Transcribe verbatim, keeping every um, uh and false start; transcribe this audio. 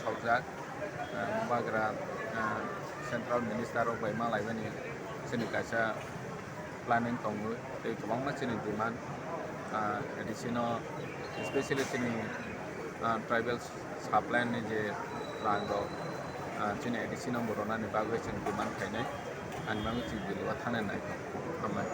Khokjak, ah, bagra, ah, central minister rok bai ma laimani chini kaisa planning tongo, tei kwbangma chini demand, ah, A D C no, especially chini, ah, tribal supply ni je rang rok, ah, chini A D C no bo rwnani bagwi chwng demand khainai, ani bagwi chwng Delhi o thangna nai. Hambai.